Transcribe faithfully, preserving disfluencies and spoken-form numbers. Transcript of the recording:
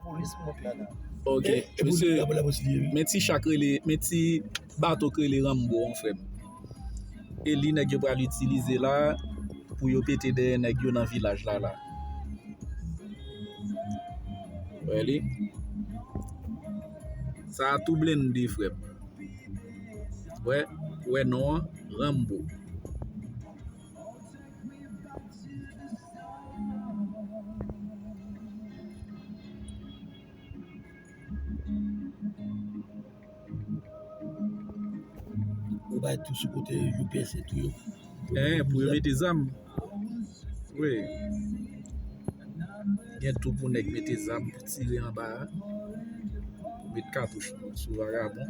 Polis mont la la. Ok, E, e pou mesye, li, la, la, la, li ye. Men ti cha k rele, men ti bato k rele Rambo an, frè m. E li nèg yo pral itilize la pou yo pete dèyè nèg yo nan vilaj la la. Wè li. Sa a tou blende, frè m. Wè, wè non an, Rambo. Ou bay tou sou kote U P S tou yo. Hein, pou yo mete zam. Wi. Gen tou pou nèg mete zam pou tire anba a. Pou met katouch sou vagabon.